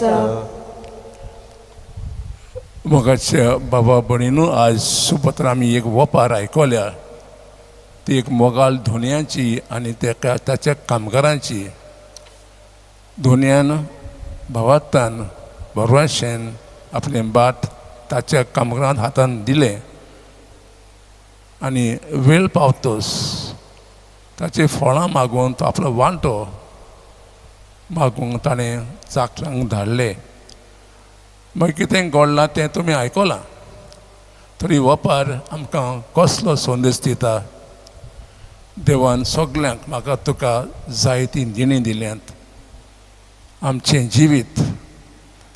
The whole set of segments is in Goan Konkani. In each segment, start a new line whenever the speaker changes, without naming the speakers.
आसा.
मोगाच्या बाबा भयणीनू, आज सुपत्र आमी एक वपार आयकल्या. ती एक मोगाल धोनयाची आनी तेका ताच्या कामगारांची. धोनयान भावार्थान भरवंशेन आपलें भाट ताच्या कामगारां हातान दिलें आनी वेळ पावतोच ताची फळां मागून तो आपलो वांटो मागूंक ताणें चाकरांक धाडले. मागीर कितें घडलां तें तुमी आयकलां. तरी वपार आमकां कसलो संदेश दिता? देवान सगल्यांक, म्हाका तुका, जायतीं दिणीं दिल्यांत. आमचें जिवीत,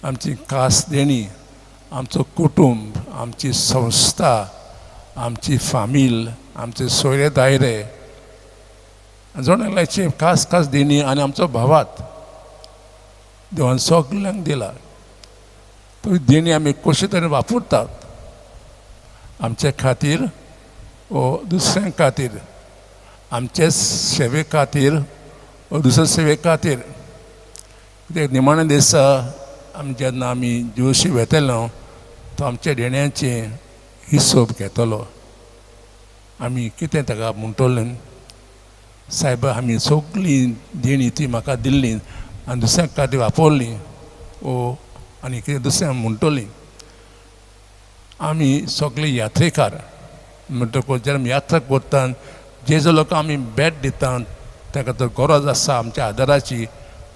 आमची खास देणी, आमचो कुटुंब, आमची संस्था, आमची फामील, आमचे सोयरे दायरे, जण एकल्याची खास खास देणी आनी आमचो भावार्थ देवान सगल्यांक दिला. तो देणी आमी कशे तरेन वापरतात, आमचे खातीर ओ दुसऱ्यां खातीर, आमचे सेवे खातीर ओ दुसऱ्या सेवे खातीर. कित्याक निमाण्या दिसा आमी जेन्ना आमी जिवशी वेतलो, तो आमच्या देण्याचे हिशोब घेतलो. आमी कितें ताका म्हणटले? सायबा, आमी सगळीं देणी ती म्हाका दिल्ली आनी दुसऱ्या खातीर वापरली ओ आनी कितें दुसऱ्यांक म्हणटली. आमी सगळे यात्रेकार म्हणटकूच जेन्ना आमी यात्रा करता, जे जे लोकांक आमी भेट दिता, ताका तर गरज आसा आमच्या आदाराची,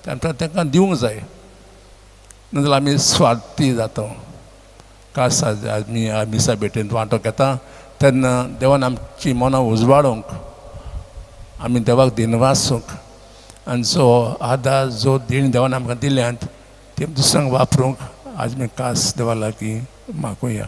तांकां तांकां दिवंक जाय. नाजाल्यार आमी स्वार्थी जाता. खास आमी मिसा भेटेंत वांटो घेता तेन्ना देवान आमची मनां उजवाडूंक, आमी देवाक दिनवासूंक आनी जो आदार, जो देणी देवान आमकां दिल्यात, ते दुसऱ्यांक वापरूंक आज आमी खास देवा लागीं मागुया.